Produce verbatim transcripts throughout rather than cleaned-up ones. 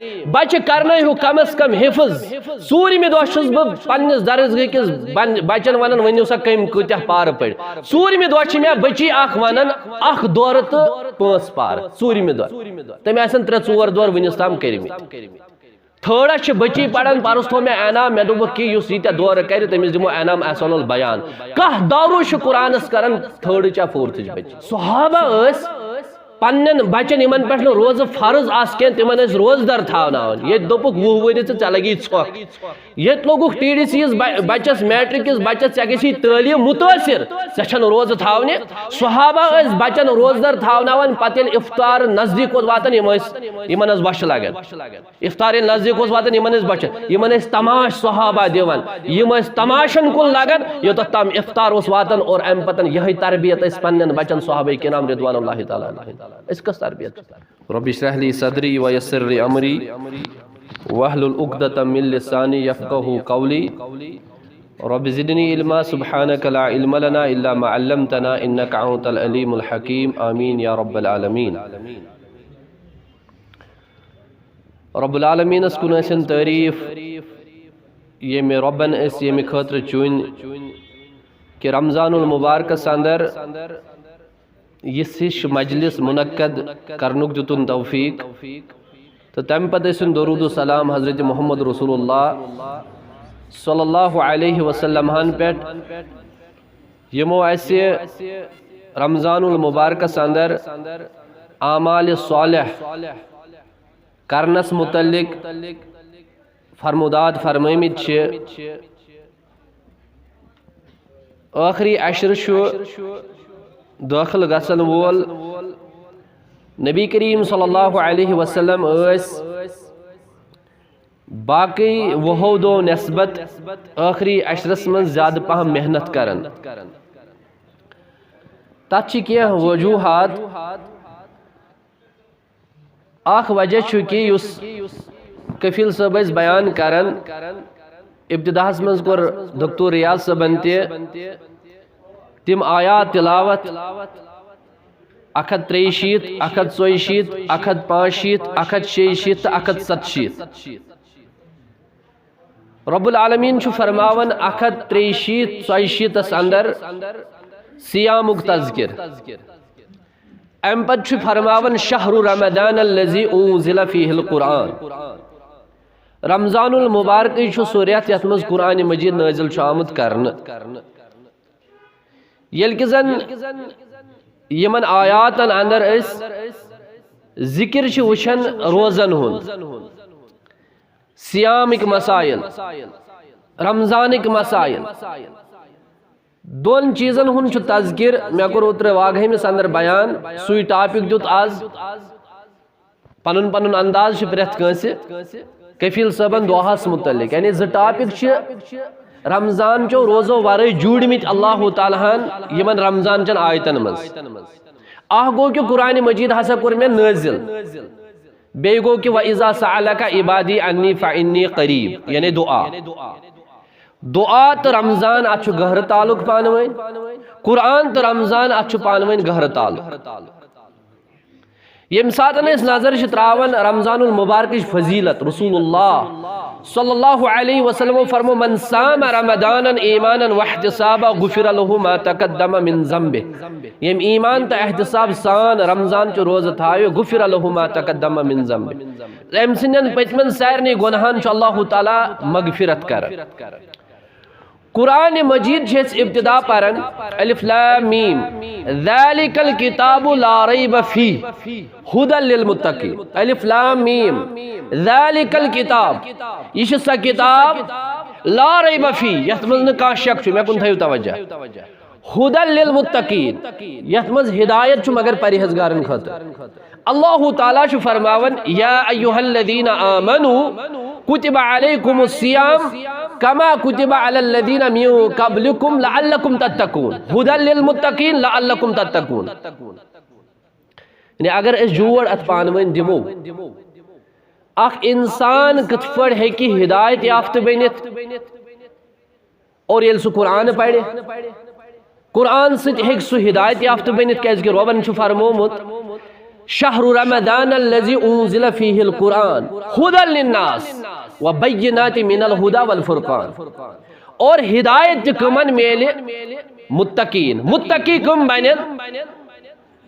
بچہِ کرنٲیہُکھ کم از کم حفظ۔ ژوٗرمہِ دۄہ چھُس بہٕ پننِس درسگاہ کِس بن-، بچن ونان، "ؤنِو سا، کٔمۍ کۭتیاہ پارٕ پٔرۍ؟" ژوٗرمہِ دۄہ چھِ مےٚ بچی اکھ ونان، "اکھ دورٕ تہٕ پانٛژھ پارٕ"۔ ژوٗرمہِ دۄہ۔ تٔمۍ آسن ترٛےٚ ژور دورٕ وُنِس تام کٔرمٕتۍ۔ تھٲڈس چھِ بچی پران، پرُس تھوٚو مےٚ انعام، مےٚ دوٚپُکھ کہِ یُس ییٖتیٛاہ دورٕ کرِ، تٔمِس دِمو انعام احسن البیان۔ کانٛہہ دورٕ چھُ قرآنس کران تھٲڈٕچ یا فورتھٕچ بچی۔ صحابہ ٲسۍ پننٮ۪ن بچن، یِمن پٮ۪ٹھ نہٕ روزٕ فرض آسہٕ کینٛہہ، تِمن ٲسۍ روزٕ دار تھاوناوان۔ ییٚتہِ دوٚپُکھ، "وُہ ؤری تہٕ ژےٚ لگی ژھۄکھ۔" ییٚتہِ لوگُکھ ٹی ڈی سی یس بچس، میٹرک کس بچس، "ژےٚ گژھی تعلیٖم مُتٲثر، ژےٚ چھَنہٕ روزٕ تھاونہِ۔" صحابہ ٲسۍ بچن روزٕ دار تھاوناوان، پتہٕ ییٚلہِ افطار نزدیٖک اوس واتان، یِم ٲسۍ، یِمن ٲس بۄچھِ لگان۔ افطار ییٚلہِ نزدیٖک اوس واتان، یِمن ٲسۍ بۄچھِ، یِمن ٲسۍ تماش صحابہ دِوان، یِم ٲسۍ تماشن کُن لگان، یوٚتتھ تام افطار اوس واتان۔ اور امہِ پتہٕ یِہے تربیت ٲسۍ پننٮ۪ن بچن صحابہ کرام رضوان اللہ تعالیٰ علیہم۔ أسۍ کۄس تربیت چھِ؟ رب اشرح لي صدري ويسر لي أمري واحلل عقدة من لساني يفقهوا قولي. رب زدني علما، سبحانك لا علم لنا إلا ما علمتنا إنك أنت العليم الحكيم. آمين يا رب العالمين. رب العالمینس کُن ٲسِن تعریٖف، ییٚمہِ رۄبن أسۍ ییٚمہِ خٲطرٕ چُنۍ کہِ رمضان المبارکس اندر یِژھ ہِش مجلس منعقد کرنُک دِتُن توفیق۔ تہٕ تمہِ پتہٕ ٲسِن درود و سلام حضرت محمد رسول اللہ صلی اللہ علیہ وسلم ہن پٮ۪ٹھ، یِمو اسہِ رمضان المبارکس اندر اعمال صالح کرنس متعلق فرمودات فرمٲمٕتۍ چھِ۔ ٲخری عشرٕ چھُ دٲخل گژھن وول۔ نبی کریم صلی اللہ علیہ وسلم ٲسۍ باقی وُہو دۄہو نسبت ٲخری عشرس منٛز زیادٕ پہم محنت کران۔ تتھ چھِ کینٛہہ وجوہات۔ اکھ وجہ چھُ کہِ یُس کفیل صٲب ٲسۍ بیان کران، ابتداہس منٛز کوٚر دکتور ریاض صٲبن تہِ تِم آیات تلاوت، اکھ ہتھ ترٛیہِ شیٖتھ، اکھ ہتھ ژۄیہِ شیٖتھ، اکھ ہتھ پانٛژھ شیٖتھ، اکھ ہتھ شیٚیہِ شیٖتھ تہٕ اکھ ہتھ ستہٕ شیٖتھ۔ رب العالمین چھُ فرماوان اکھ ہتھ ترٛیہِ شیٖتھ، ژۄیہِ شیٖتس اندر صیامُک تذکر۔ امہِ پتہٕ چھُ فرماوان، "شہر رمضان الذی انزل فیہ القرآن۔" رمضان المبارکٕے چھُ سُہ رٮ۪تھ یتھ منٛز قرآن مجید نٲزِل چھُ آمُت کرنہٕ۔ ییٚلہِ کہِ زن یِمن آیاتن اندر أسۍ ذکر چھِ وٕچھان روزن ہُنٛد، صیامٕکۍ مسائل، رمضانٕکۍ مسائل، دۄن چیٖزن ہُنٛد چھُ تذکر۔ مےٚ کوٚر اوترٕ واگہٲمِس اندر بیان، سُے ٹاپک دیُت آز۔ پنُن پنُن انداز چھُ پرٛٮ۪تھ کٲنٛسہِ کفیل صٲبن دۄہس متعلق، یعنی زٕ ٹاپک چھِ رمضان چو روزو ورٲے جوٗڑمٕتۍ اللہ تعالیٰ ہن یِمن رمضان چٮ۪ن آیتن منٛز۔ اکھ گوٚو کہِ قرآن مجید ہسا کوٚر مےٚ نٲزِل، بیٚیہِ گوٚو کہِ "وَإِذَا سَأَلَكَ عِبَادِي عَنِّي فَإِنِّي قَرِيبٌ"، یعنی دعا۔ دعا تہٕ رمضان، اتھ چھُ گہرٕ تعلق پانہٕ ؤنۍ۔ قرآن تہٕ رمضان، اتھ چھُ پانہٕ ؤنۍ گہرٕ تعلق۔ ییٚمہِ ساتہٕ أسۍ نظر چھِ تراوان رمضان المبارکٕچ فضیلت، رسول اللہ صلی اللہ علیہ وسلمو فرمو، "من صام رمضانا ایمانا واحتسابا غفر له ما تقدم من ذنبه"، ییٚمۍ ایمان تہٕ احتساب سان رمضان چہِ روزٕ تھاوِ، "غفر له ما تقدم من ذنبه"، أمۍ سٕنٛدٮ۪ن پٔتمٮ۪ن سارنٕے گۄناہن چھُ اللہ تعالیٰ مغفرت کران۔ قرآن مجید چھِ أسۍ ابتدا پران، الف لام میم، ذالک الکتاب لا ریب فیہ، ھدی للمتقین۔ الف لام میم، ذالک الکتاب، یہِ چھِ سۄ کتاب، لا ریب فیہ، یتھ منٛز نہٕ کانٛہہ شک چھُ، مےٚ کُن تھٲیِو توجہ۔ ھدی للمتقین، یتھ منٛز ہدایت چھُ مگر پرہیزگارن خٲطرٕ۔ اللہ تعالیٰ چھُ فرماوان، یا ایھا الذین آمنوا کتب علیکم الصیام کما کتب علی الذین من قبلکم لعلکم تتقون۔ ھدی للمتقین لعلکم تتقون۔ یعنی اگر أسۍ جوڑ اتھ پانہٕ ؤنۍ دِمو، اکھ انسان کِتھ پٲٹھۍ ہیٚکہِ ہدایت یافتہٕ بٔنِتھ؟ اور ییٚلہِ سُہ قرآن پرِ، قرآن سۭتۍ ہیٚکہِ سُہ ہدایت یافتہٕ بٔنِتھ، کیازِ کہِ رۄبن چھُ فرمومُت، شهر رمضان الذي أنزل فيه القرآن هدى للناس وبينات من الهدى والفرقان۔ اور ہدایت تہِ کمن میلہِ؟ متقین۔ متقی کم بنن؟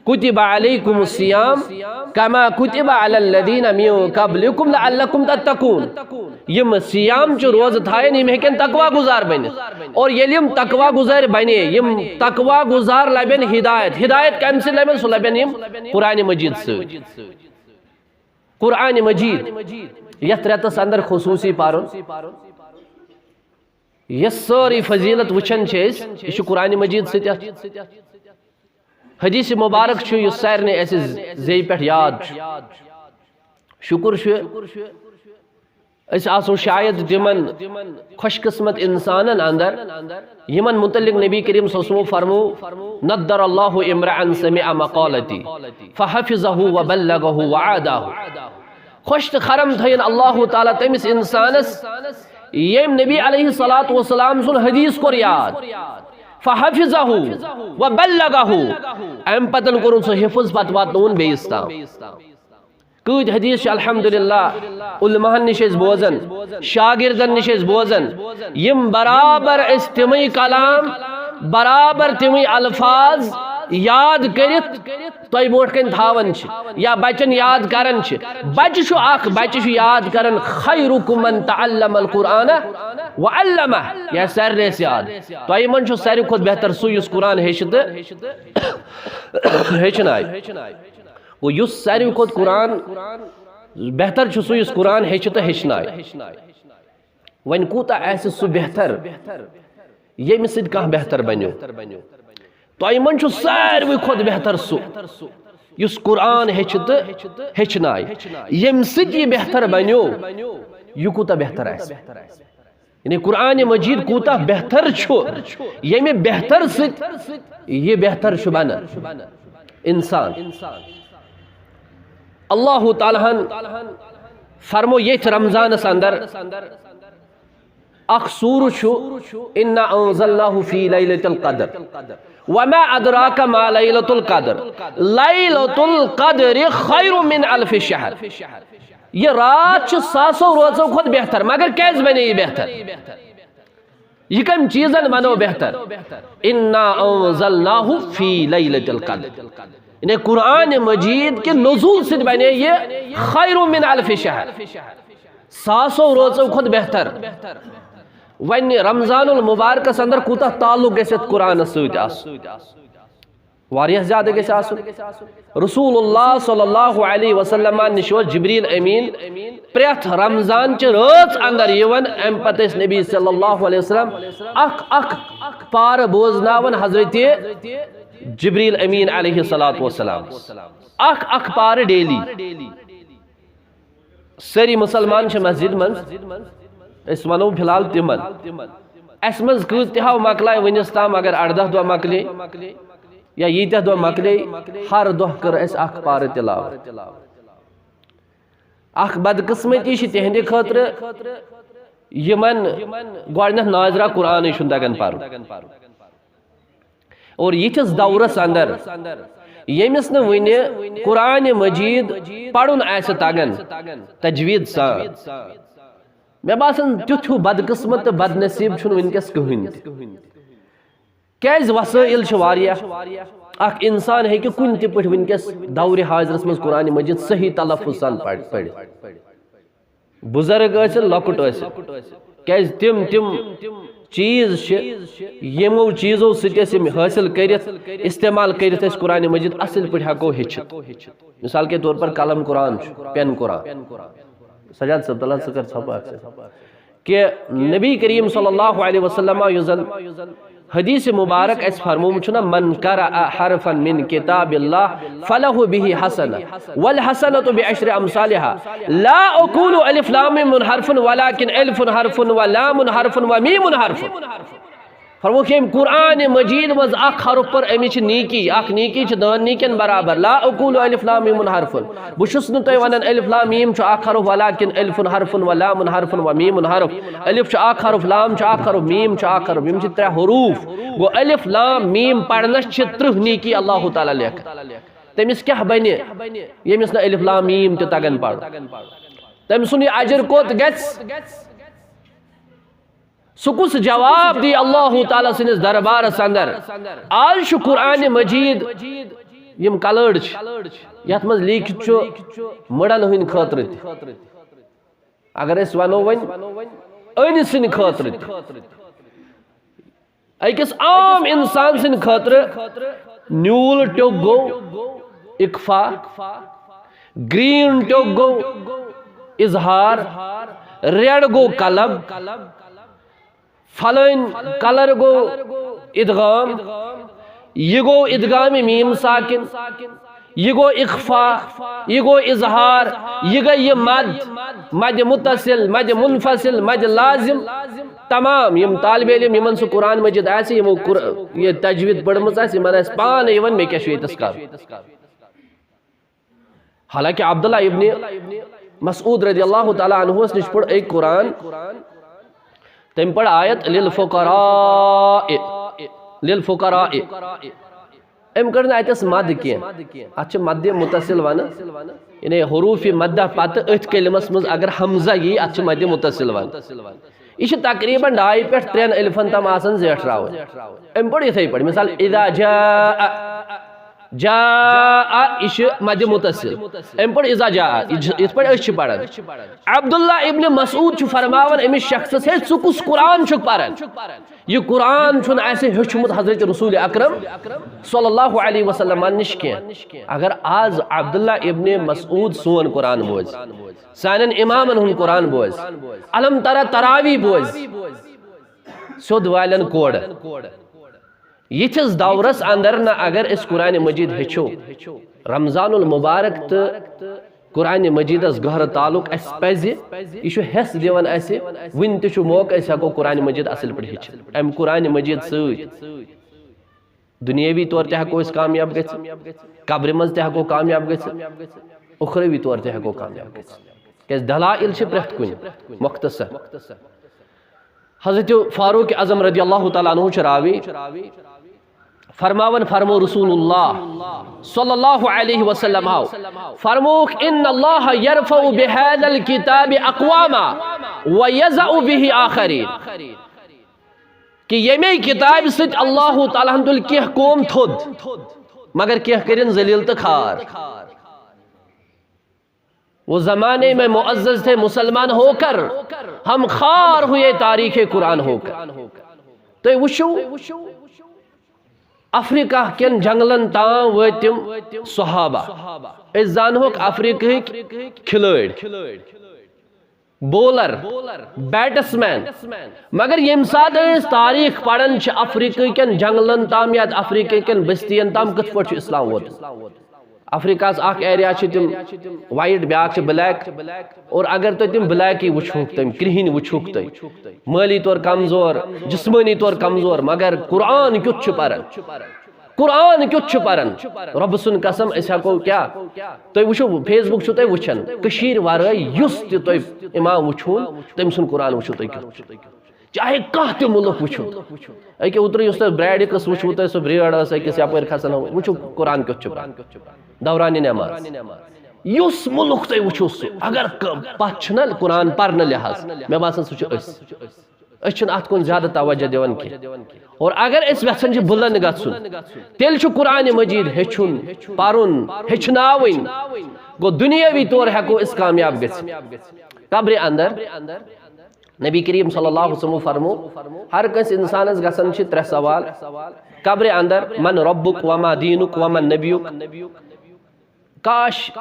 كتب عليكم الصيام كما كتب على الذين من قبلكم لعلكم تتقون۔ یم صیام چہ روزہ تھاین، یم ہیکن تقوی گزار بنتھ۔ اور ییلہ یم تقوی گزار بنے، یم تقوی گزار لبن ہدایت۔ ہدایت کمہ سۭتۍ لبن؟ سہ لبن یم قرآن مجید سۭتۍ۔ قرآن مجید یتھ رٮ۪تس اندر خصوصی پرُن، یۄس سٲرٕے فضیلت وٕچھان چھِ أسۍ، یہِ چھُ قرآن مجید سۭتۍ۔ اَتھ حدیث مبارک چھُ، یُس سارنٕے اَسہِ زیٚیہِ پٮ۪ٹھ یاد چھُ۔ شُکر چھُ، أسۍ آسو شاید تِمن خوش قسمت انسانن اندر، یِمن متعلق نبی کریم صلی اللہ علیہ وسلم فرمو، "نضر اللہ امرأ سمع مقالتی فحفظہ وبلغہ وعادہ۔" خوش تہٕ خرم تھٲیِن اللہ تعالیٰ تٔمِس انسانس، ییٚمۍ نبی علیہ الصلوۃ والسلام سُنٛد حدیث کوٚر یاد، فحفظہ وبلغہ، امہِ پتن کوٚرُن سُہ حفظ، پتہٕ واتنووُن بیٚیِس تام۔ کۭتۍ حدیث چھِ الحمدللہ علماہن نِش أسۍ بوزان، شاگردن نِش أسۍ بوزان، یِم برابر أسۍ تِمے کلام، برابر تِمے الفاظ یاد کٔرِتھ تۄہہِ برونٛٹھ کنہِ تھاوان چھِ یا بچن یاد کران چھِ۔ بچہِ چھُ اکھ، بچہِ چھُ یاد کران، "خیرکم من تعلم القرآن وعلمہ"، یہِ آسہِ سارنٕے اَسہِ یاد۔ تۄہہِ منٛز چھُ ساروی کھۄتہٕ بہتر سُہ یُس قرآن ہیٚچھِ تہٕ ہیٚچھنایہِ۔ گوٚو، یُس ساروی کھۄتہٕ قرآن بہتر چھُ، سُہ یُس قرآن ہیٚچھِ تہٕ ہیٚچھنایہِ۔ وۄنۍ کوٗتاہ آسہِ سُہ بہتر، ییٚمہِ سۭتۍ کانٛہہ بہتر بنیو؟ تۄہہِ منٛز چھُ ساروی کھۄتہٕ بہتر سُہ یُس قرآن ہیٚچھِ تہٕ ہیٚچھنایہِ۔ ییٚمہِ سۭتۍ یہِ بہتر بنیو، یہِ کوٗتاہ بہتر آسہِ؟ یعنی قرآن مجید کوٗتاہ بہتر چھُ، ییٚمہِ بہتر سۭتۍ یہِ بہتر چھُ بنان انسان۔ اللہ تعالیٰ ہن فرمو ییٚتھۍ رمضانس اندر، اکھ سورہ چھُ، "انا انزلناہ فی لیلۃ القدر وما ادراک ما لیلۃ القدر، لیلۃ القدر خیر من الف شہر۔" یہِ رات چھِ ساسو روژو کھۄتہٕ بہتر، مگر کیازِ بنے یہِ بہتر؟ یہِ کمہِ چیٖزن بنو بہتر؟ "انا انزلناہ فی لیلۃ القدر"، یعنی قرآن مجید کہِ نزول سۭتۍ بنے یہِ خیر من الف شہر۔ ساسو روژو کھۄتہٕ بہتر۔ وۄنۍ رمضان المبارکس اندر کوٗتاہ تعلق گژھِ اتھ قرآنس سۭتۍ آسُن؟ واریاہ زیادٕ گژھِ آسُن۔ رسول اللہ صلی اللہ علیہ وسلم نِش اوس جبریل امین پرٛٮ۪تھ رمضان چہِ رٲژ اندر یِوان۔ امہِ پتہٕ ٲسۍ نبی صلی اللہ علیہ وسلم اکھ اکھ پارٕ بوزناوان حضرت جبریل امین علیہ الصلوۃ والسلام، اکھ اکھ پارٕ ڈیلی۔ سٲری مسلمان چھِ مسجد منٛز، أسۍ ونو فی الحال تِمن۔ اسہِ منٛز کۭتۍ تہِ ہاو مۄکلایہِ وُنِس تام، اگر ارداہ دۄہ مۄکلے یا ییٖتیٛاہ دۄہ مۄکلے، ہر دۄہ کٔر اسہِ اکھ پارٕ تلاوت۔ اکھ بدقسمتی چھِ تِہنٛدِ خٲطرٕ، یِمن گۄڈٕنیتھ ناظرہ قرآنٕے چھُنہٕ تگان پرُن۔ اور یِتھِس دورس اندر ییٚمِس نہٕ وُنہِ قرآن مجید پرُن آسہِ تگان تجوید سان، مےٚ باسان تیُتھ ہیوٗ بدقسمت تہٕ بدنصیب چھُنہٕ وُنکیٚس کٕہٕنۍ تہِ۔ کیازِ؟ وسٲیل چھِ واریاہ، اکھ انسان ہیٚکہِ کُنہِ تہِ پٲٹھۍ وُنکیٚس دورِ حاضرس منٛز قرآن مجید صحیح تلفظ سان پڑ-، پٔرِتھ۔ بزرگ ٲسِن، لۄکُٹ ٲسِن، کیازِ تِم تِم چیٖز چھِ، یِمو چیٖزو سۭتۍ أسۍ یِم حٲصِل کٔرِتھ، استعمال کٔرِتھ أسۍ قرآن مجید اصل پٲٹھۍ ہٮ۪کو ہیٚچھِتھ۔ مثال کے طور پر قلم قرآن چھُ، پین قرآن۔ سجاد صٲب، تلہٕ حظ ژٕ کر ژھۄپہٕ اکھ۔ کہ نبی کریم صلی اللہ علیہ وسلم یُس زن حدیث مبارک اسہِ فرمومُت چھُ نا، "من قرأ حرفا من کتاب اللہ فلہ بہ حسنہ والحسنۃ بعشر امثالہا، لا اقول الف لام میم حرف ولکن الف حرف و لام حرف و میم حرف۔" فرمووُکھ، ییٚمۍ قرآن مجید منٛز اکھ حرف پٔر، أمِس چھِ نیکی، اکھ نیکی چھِ دہن نیکین برابر۔ لا اقول الف لام میم حرف۔ بہٕ چھُس نہٕ تۄہہِ ونان الف لام میم چھُ اکھ حرف، ولکن الف حرف و لام حرف و میم حرف۔ الف چھُ اکھ حرف، لام چھُ اکھ حرف، میم چھُ اکھ حرف۔ یِم چھِ ترٛےٚ حروف۔ گوٚو، الف لام میم پرنس چھِ ترٕٛہ نیکی اللہ تعالیٰ لیکھان۔ تٔمِس کیٛاہ بنہِ، ییٚمِس نہٕ الف لام میم تہِ تگان پرُن؟ تٔمۍ سُنٛد یہِ اجر کوٚت گژھِ؟ سُہ کُس جواب دی اللہ تعالیٰ سٕنٛدِس دربارس اندر؟ آز چھُ قرآن مجید، یِم کلٲڑ چھِ، یتھ منٛز لیکھِتھ چھُ مُڑن ہٕنٛدِ خٲطرٕ تہِ۔ اگر أسۍ ونو وۄنۍ أنۍ سٕنٛدِ خٲطرٕ تہِ، أکِس عام انسان سٕنٛدِ خٲطرٕ نیوٗل ٹیوٚک گوٚو اخفا، گرین ٹیوٚک گوٚو اظہار، ریڈ گوٚو قلب، فلٲنۍ کلر گوٚو ادغام، یہِ گوٚو ادغام میم ساکن، یہِ گوٚو اخفا، یہِ گوٚو اظہار، یہِ گٔے یہِ مد، مد متصل، مد منفصل، مد لازم۔ تمام یِم طالب علم یِمن سُہ قرآن مجید آسہِ، یِمو قر-، یہِ تجوید پٔرمٕژ آسہِ، یِمن آسہِ پانہٕ یِوان مےٚ کیٛاہ چھُ ییٚتس کرُن۔ حالانکہ عبداللہ ابن مسعود رضی اللہ تعالیٰ عنہس نِش پوٚر أکۍ قرآن، تٔمۍ پٔر آیت للفقراء، للفقراء۔ أمۍ کٔر نہٕ اتٮ۪س مد کینٛہہ۔ اتھ چھِ مد متصل ونان، یعنی حروف مدہ پتہٕ أتھۍ کلمس منٛز اگر حمزہ یی، اتھ چھِ مد متصل ونان۔ یہِ چھِ تقریباً ڈاے پٮ۪ٹھ ترٛٮ۪ن الفن تام آسان زیٹھراوٕنۍ۔ أمۍ پوٚر یِتھے پٲٹھۍ، مثال، اذا جاء، جاء، یہِ چھِ مد متصل۔ أمۍ پوٚر اذا جاء، یہِ چھِ، یِتھ پٲٹھۍ أسۍ چھِ پران۔ عبداللہ ابن مسعود چھُ فرماوان أمِس شخصس، "ہے، ژٕ کُس قرآن چھُکھ پران؟ یہِ قرآن چھُنہٕ اَسہِ ہیوٚچھمُت حضرت رسول اکرم صلی اللہ علیہ وسلم نِش کینٛہہ۔" اگر آز عبداللہ ابن مسعود سون قرآن بوزِ، سانٮ۪ن امامن ہُنٛد قرآن بوزِ، الم ترا تراوی بوزِ، سیوٚد والٮ۪ن کورٕ۔ یِتھِس دورس اندر نہ اگر أسۍ قرآن مجید ہیٚچھو، رمضان المبارک تہٕ قرآن مجیدس گہرٕ تعلق اَسہِ پزِ، یہِ چھُ حصہٕ دِوان اَسہِ، وُنہِ تہِ چھُ موقع أسۍ ہٮ۪کو قرآن مجید اصل پٲٹھۍ ہیٚچھِتھ۔ امہِ قرآن مجید سۭتۍ دُنیٲوی طور تہِ ہٮ۪کو أسۍ کامیاب گٔژھِتھ، قبرِ منٛز تہِ ہٮ۪کو کامیاب گٔژھِتھ، اُخرٲوی طور تہِ ہٮ۪کو کامیاب گٔژھِتھ۔ کیازِ دلائل چھِ پرٛٮ۪تھ کُنہِ مختصر۔ حضرت فاروق اعظم رضی اللہ تعالیٰ عنہ چھُ راوی، فرماوان فرمو رسول اللہ صلی اللہ علیہ وسلم ہاو، فرموک، ان اللہ یرفع بہذا الکتاب اقواما ویضع بہ آخرین، کہ ییٚمے کتابہِ سۭتۍ اللہ تعالیٰ ہن تُلۍ کینٛہہ قوم تھوٚد، مگر کینٛہہ کٔرِن ذلیل تہٕ خوار۔ وہ زمانے میں معزز تھے، مسلمان ہو کر ہم خوار ہوئے تاریخ قرآن ہو کر۔ تُہۍ وٕچھِو، افریقہ کٮ۪ن جنگلن تام وٲتۍ تِم صحابہ۔ أسۍ زانہوکھ افریقہٕکۍ کھلٲڑۍ، بولر، بیٹسمین۔ مگر ییٚمہِ ساتہٕ أسۍ تاریخ پران چھِ افریقہ کٮ۪ن جنگلن تام یا افریقہ کٮ۪ن بستین تام، کِتھ پٲٹھۍ چھُ اسلام ووتمُت؟ افریقہس اکھ ایریا چھِ تِم وائٹ، بیاکھ چھِ بلیک۔ اور اگر تُہۍ تِم بلیکی وٕچھوکھ، تِم کرہِنۍ وٕچھوکھ تُہۍ، مٲلی طور کمزور، جسمٲنی طور کمزور، مگر قرآن کیُتھ چھُ پران، قرآن کیُتھ چھُ پران۔ رۄبہٕ سُنٛد قسم، أسۍ ہٮ۪کو کیٛاہ، تُہۍ وٕچھِو، فیس بُک چھِو تُہۍ وٕچھان، کٔشیٖرِ ورٲے یُس تہِ تُہۍ امام وٕچھون، تٔمۍ سُنٛد قرآن وٕچھِو تُہۍ کیُتھ چھُ۔ چاہے کانٛہہ تہِ مُلک وٕچھِو، أکہِ اوترٕ یُس تۄہہِ برٛیڈِکٕس وٕچھوٕ تۄہہِ، سۄ برٛیڈ ٲس أکِس یپٲرۍ کھسان، وٕچھِو قرآن کیُتھ چھُ پران۔ دورانِ نٮ۪ماز۔ یُس مُلک تُہۍ وٕچھِو سُہ، اگر ک-، پتھ چھُنہ قرآن پرنہٕ لحاظ، مےٚ باسان سُہ چھُ أسۍ۔ أسۍ چھِنہٕ اتھ کُن زیادٕ توجہ دِوان کینٛہہ۔ اور اگر أسۍ یژھان چھِ بُلند گژھُن، تیٚلہِ چھُ قرآن مجید ہیٚچھُن، پرُن، ہیٚچھناوٕنۍ۔ گوٚو دُنیٲوی طور ہٮ۪کو أسۍ کامیاب گٔژھِتھ۔ قبرِ اندر نبی کریم صلی اللہ علیہ وسلم فرمو، ہر کٲنٛسہِ انسانس گژھان چھِ ترٛےٚ سوال قبرِ اندر، من ربک وما دینک ومن نبیک۔ کاش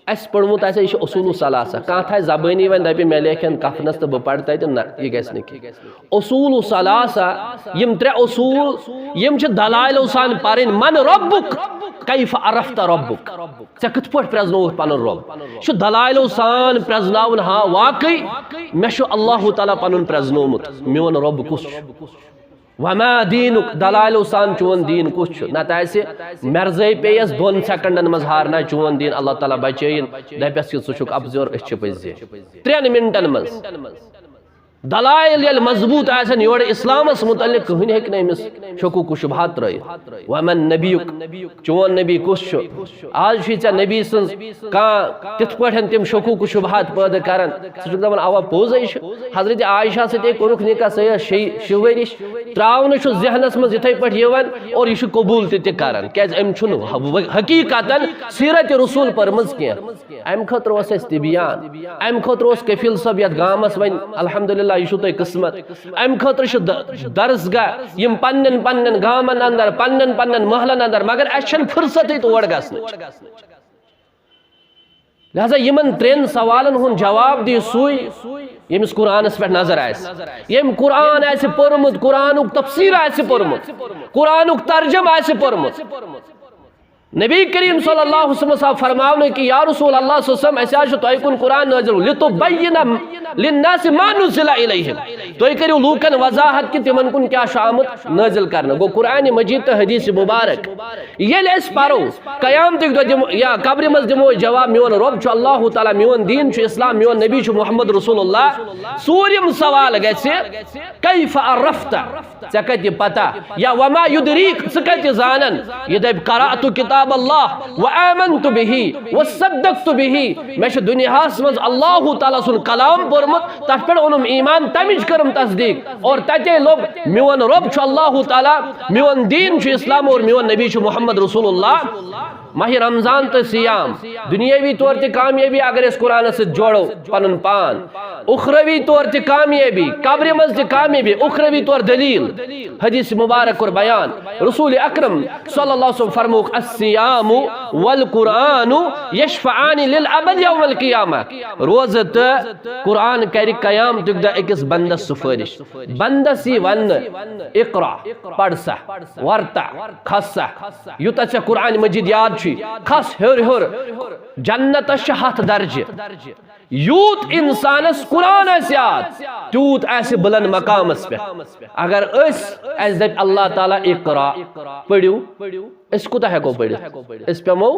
اسہِ پوٚرمُت آسہِ، یہِ چھُ اصول الثلاثہ۔ کانٛہہ تھایہِ زبٲنی وۄنۍ دپہِ مےٚ لیکھن کفنس تہٕ بہٕ پرٕ تتہِ، نہ، یہِ گژھِ نہٕ کینٛہہ۔ اصول الثلاثہ، یِم ترٛےٚ اصول، یِم چھِ دلائلو سان پرٕنۍ۔ من ربک؟ کیف عرفت ربک؟ ژےٚ کِتھ پٲٹھۍ پرزنووُتھ پنُن رۄب؟ یہِ چھُ دلائلو سان پرزناوُن، ہاں واقعی مےٚ چھُ اللہ تعالیٰ پنُن پرزنومُت، میون رۄب کُس چھُ؟ وما دینک، دلائلو سان چون دین کُس چھُ؟ نتہٕ آسہِ مرزے پیٚیس دۄن سیکنڈن منٛز ہارناے چون دین، اللہ تعالیٰ بچٲیِن، دپٮ۪س کہِ ژٕ چھُکھ اپزیور، أسۍ چھِ پٔزۍ۔ ترٛٮ۪ن منٹن منٛز۔ دلائل ییٚلہِ مضبوٗط آسن یورٕ اسلامس متعلق، کٕہٕنۍ ہیٚکہِ نہٕ أمِس شکوک و شبہات ترٲیِتھ۔ ومن نبیُک، چون نبی کُس چھُ؟ آز چھُے ژےٚ نبی سٕنٛز کانٛہہ تِتھ پٲٹھۍ تِم شکوک و شبہات پٲدٕ کران، ژٕ چھُکھ دپان اوا پوٚز ہے چھُ، حضرت عائشہ سۭتۍ ہے کوٚرُکھ نکاح، سۄ ٲس شیٚیہِ شیٚیہِ ؤرِش، ترٛاونہٕ چھُ ذہنس منٛز یِتھے پٲٹھۍ یِوان اور یہِ چھُ قبول تہِ تہِ کران، کیازِ أمۍ چھُنہٕ حقیقتاً سیرت رسول پٔرمٕژ کینٛہہ۔ امہِ خٲطرٕ اوس اَسہِ تبیان، امہِ خٲطرٕ اوس کفیل صٲب یتھ گامس وۄنۍ الحمدللہ، یہِ چھُو تۄہہِ قسمت۔ امہِ خٲطرٕ چھُ د-، درسگاہ یِم پننٮ۪ن پننٮ۪ن گامن اندر، پننٮ۪ن پننٮ۪ن محلن اندر، مگر اَسہِ چھَنہٕ فرصتٕے تور گژھنٕچ۔ لہذا یِمن ترٛٮ۪ن سوالن ہُنٛد جواب دِیِو سُے، ییٚمِس قرآنس پٮ۪ٹھ نظر آسہِ، ییٚمۍ قرآن آسہِ پوٚرمُت، قرآنُک تفسیر آسہِ پوٚرمُت، قرآنُک ترجمہٕ آسہِ پوٚرمُت۔ نبی کریم صلی اللہ علیہ وسلم آو فرماونہٕ کہ یا رسول اللہ صلی اللہ علیہ وسلم، اسہِ حظ چھُ تۄہہِ کُن قرآن نٲزِل، لِتُبَیِّنَ لِلنَّاسِ مَا نُزِّلَ إِلَیْهِمْ۔ تُہۍ کٔرِو لوٗکن وضاحت کہ تِمن کُن کیٛاہ چھُ آمُت نٲزِل کرنہٕ۔ گوٚو قرآن مجید تہٕ حدیث مبارک۔ ییٚلہِ أسۍ پرو، قیامتٕکۍ دۄہ دِمو یا قبرِ منٛز دِمو أسۍ جواب، میون رۄب چھُ اللہ تعالیٰ، میون دین چھُ اسلام، میون نبی چھُ محمد رسول اللہ۔ ژوٗرِم سوال گژھِ، کیف عرفت؟ ژےٚ کتہِ پتہ؟ یا وما یدریک، ژٕ کتہِ زانن؟ یہِ دپہِ، قرأت کتاب اللہ و آمنت بہ و صدقت بہ، مےٚ چھُ دُنیاہس منٛز اللہ تعالیٰ سُنٛد کلام پوٚرمُت، تتھ پٮ۪ٹھ اوٚنُم ایمان، تمِچ کٔرٕم تصدیق، اور تتے لوٚب میون رۄب چھُ اللہ تعالیٰ، میون دین چھُ اسلام اور میون نبی چھُ محمد رسول اللہ۔ ماہِ رمضان تہٕ صیام، دنیاوی طور تہِ کامیٲبی اگر أسۍ قرآنس سۭتۍ جوڑو پنُن پان، اخروی طور تہِ کامیٲبی، قبرِ منٛز تہِ کامیٲبی، اخروی طور دلیل، حدیث مبارک کوٚر بیان، رسول اکرم صلی اللہ علیہ وسلم فرمووُکھ، الصیام والقرآن یشفعان للعبد یوم القیامہ۔ روزٕ تہٕ قرآن کرِ قیامتُک دۄہ أکِس بندس سفٲرِش۔ بندس یی وننہٕ، اقرا، پرسا، ورتا، کھسا، یوٗتاہ ژےٚ قرآن مجید یاد چھُے، کھس ہیوٚر ہیوٚر، جنتس چھِ ہتھ درجہِ۔ یوٗت انسانس قرآن آسہِ یاد، تیوٗت آسہِ بلند مقامس پٮ۪ٹھ۔ اگر أسۍ، اسہِ دپہِ اللہ تعالیٰ اقرا پٔرِو، أسۍ کوٗتاہ ہٮ۪کو پٔرِتھ؟ أسۍ پٮ۪مو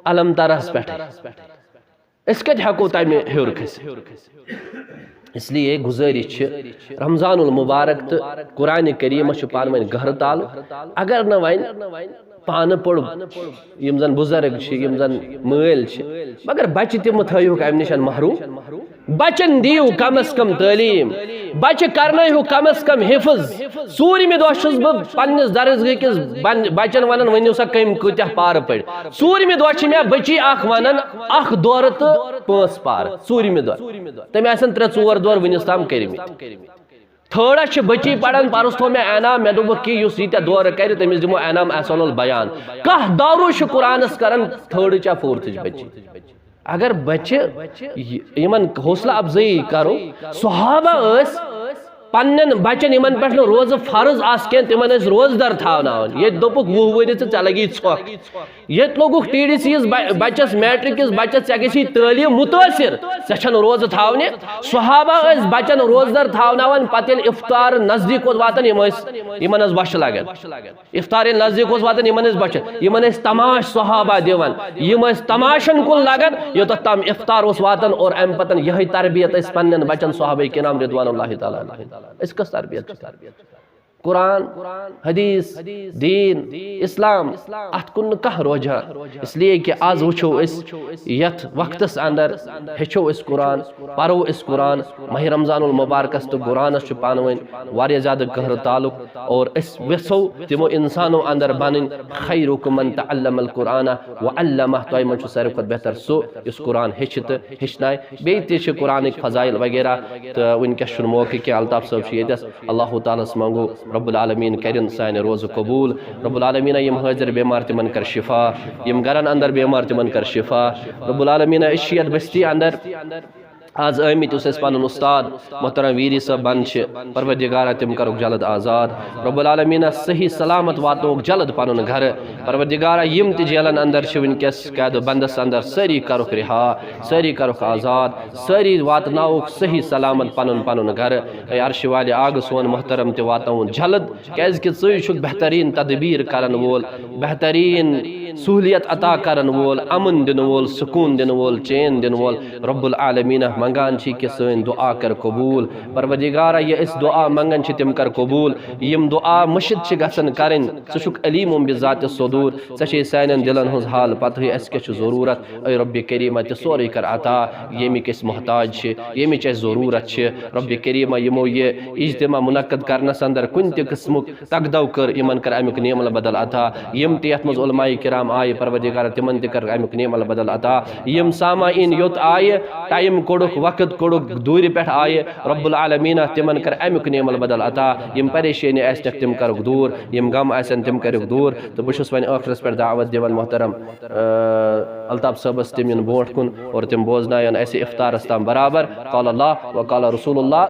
الم ترس پٮ۪ٹھٕے۔ أسۍ کتہِ ہٮ۪کو تمہِ ہیوٚر کھٔسِتھ؟ اس لیے گزٲرِش چھِ، رمضان المبارک تہٕ قرآن کریمس چھُ پانہٕ ؤنۍ گہرٕ تعلق۔ اگر نہٕ وۄنۍ پانہٕ پوٚر، یِم زن بُزرگ چھِ، یِم زن مٲلۍ چھِ، مگر بچہِ تِم تھٲیہُکھ امہِ نِش محروم۔ بچن دِیِو کم از کم تعلیٖم، بچہِ کرنٲیہُکھ کم از کم حفظ۔ ژوٗرِمہِ دۄہ چھُس بہٕ پننِس درسگاہ کِس بن-، بچن ونان، ؤنِو سا کٔمۍ کۭتیاہ پارٕ پٔرۍ۔ ژوٗرِمہِ دۄہ چھِ مےٚ بچی اکھ ونان، اکھ دورٕ تہٕ پانٛژھ پارٕ۔ ژوٗرِمہِ دۄہ تٔمۍ آسن ترٛےٚ ژور دورٕ وُنِس تام کٔرمٕتۍ۔ تھٲڈس چھِ بچی پران، پرُس تھوٚو مےٚ انعام، مےٚ دوٚپُکھ کہِ یُس ییٖتیٛاہ دورٕ کرِ، تٔمِس دِمو انعام احسن البیان۔ کانٛہہ دورٕ چھُ قرآنس کران تھٲڈٕچ یا فورتھٕچ بچی۔ اگر بچہِ ی-، یِمن حوصلہٕ افزٲیی کرو، صحابہ ٲسۍ پننٮ۪ن بچن، یِمن پٮ۪ٹھ نہٕ روزٕ فرض آسہٕ کینٛہہ، تِمن ٲسۍ روزٕ دار تھاوناوان۔ ییٚتہِ دوٚپُکھ، "وُہ ؤری تہٕ ژےٚ لگی ژھۄکھ۔" ییٚتہِ لوگُکھ ٹی ڈی سی یس ب-، بچس میٹرک کِس بچس، "ژےٚ گژھی تعلیٖم مُتٲثر، ژےٚ چھَنہٕ روزٕ تھاونہِ۔" صحابہ ٲسۍ بچن روزٕ دار تھاوناوان، پتہٕ ییٚلہِ افطار نزدیٖک اوس واتان، یِم ٲسۍ، یِمن ٲس بۄچھِ لگان۔ افطار ییٚلہِ نزدیٖک اوس واتان، یِمن ٲسۍ بۄچھِ، یِمن ٲسۍ تماش صحابہ دِوان، یِم ٲسۍ تماشن کُن لگان، یوٚتتھ تام افطار اوس واتان۔ اور امہِ پتہٕ یِہے تربیت ٲسۍ پننٮ۪ن بچن صحابہ کرام رضوان اللہ تعالیٰ علیہم۔ أسۍ کۄس تربیت چھِ؟ قرآن، حدیث، دین، اسلام، اتھ کُن نہٕ کانٛہہ رجحان۔ اس لیے کہ آز وٕچھو أسۍ یتھ وقتس اندر، ہیٚچھو أسۍ قرآن، پرو أسۍ قرآن، ماہِ رمضان المبارکس تہٕ قرآنس چھُ پانہٕ ؤنۍ واریاہ زیادٕ گہرٕ تعلق۔ اور أسۍ یژھو تِمو انسانو اندر بنٕنۍ، خیرکم من تعلم القرآن وعلمہ، تۄہہِ منٛز چھُ ساروی کھۄتہٕ بہتر سُہ یُس قرآن ہیٚچھِ تہٕ ہیٚچھنایہِ۔ بیٚیہِ تہِ چھِ قرآنٕکۍ فضائل وغیرہ، تہٕ وٕنکیٚس چھُنہٕ موقعہٕ کینٛہہ، الطاف صٲب چھِ ییٚتٮ۪س۔ اللہ تعالیٰ ہس منٛگو رب العالمین کرن سانہِ روزٕ قبول۔ رب العالمین یِم حٲضر بیمار تِمن کر شفا، یِم گرن اندر بیمار تِمن کر شفا۔ رب العالمین أسۍ چھِ یتھ بستی اندر آز آمٕتۍ، یُس اَسہِ پنُن استاد محترم ویری صٲب بنٛد چھِ، پروردگارا تِم کرُکھ جلد آزاد۔ رب العالمین صحیح سلامت واتنوکھ جلد پنُن گرٕ۔ پروردگارا یِم تہِ جیلن اندر چھِ وٕنکیٚس قید و بندس اندر، سٲری کرُکھ رہا، سٲری کرُکھ آزاد، سٲری واتناوُکھ صحیح سلامت پنُن پنُن گرٕ۔ اے عرش والہِ آگہٕ سون محترم تہِ واتناوُن جلد، کیازِ کہِ ژٕے چھُکھ بہتریٖن تدبیر کرن وول، بہتریٖن سہولیت عطا کرن وول، امن دِنہٕ وول، سکون دِنہٕ وول، چین دِنہٕ وول۔ رب العالمینہ منگان چھِ کہ سٲنۍ دعا کر قبول۔ پروردگارہ، یہِ أسۍ دعا منگان چھِ، تِم کر قبول۔ یِم دعا مٔشِتھ چھِ گژھان کرٕنۍ، ژٕ چھُکھ علیم بذات الصدور، ژےٚ چھے سانٮ۪ن دِلن ہٕنٛز حال پتہٕے اَسہِ کیٛاہ چھُ ضروٗرت۔ اے رب کریمہ، تہِ سورُے کر عطا، ییٚمِکۍ أسۍ محتاج چھِ، ییٚمِچ اَسہِ ضروٗرت چھِ۔ رب کریمہ، یِمو یہِ اجتماع منعقد کرنس اندر کُنہِ تہِ قٕسمُک تگدو کٔر، یِمن کر امیُک نعم البدل عطا۔ یِم تہِ یتھ منٛز علماء کرام آیہِ، پروردگار، تِمن تہِ کر امیُک نعم البدل عطا۔ یِم سامعین یوٚت آیہِ، ٹائم کوٚڑُکھ، وقت کوٚڑُکھ، دوٗرِ پٮ۪ٹھ آیہِ، رب العالمینہ، تِمن کر امیُک نعم البدل عطا۔ یِم پریشٲنی آسنکھ، تِم کرُکھ دوٗر، یِم غم آسن، تِم کرُکھ دوٗر۔ تہٕ بہٕ چھُس وۄنۍ ٲخرس پٮ۪ٹھ دعوت دِوان محترم، آ، الطاف صٲبس، تِم یِن برونٛٹھ کُن اور تِم بوزناون اسہِ افطارس تام برابر۔ قال اللہ و قال رسول اللہ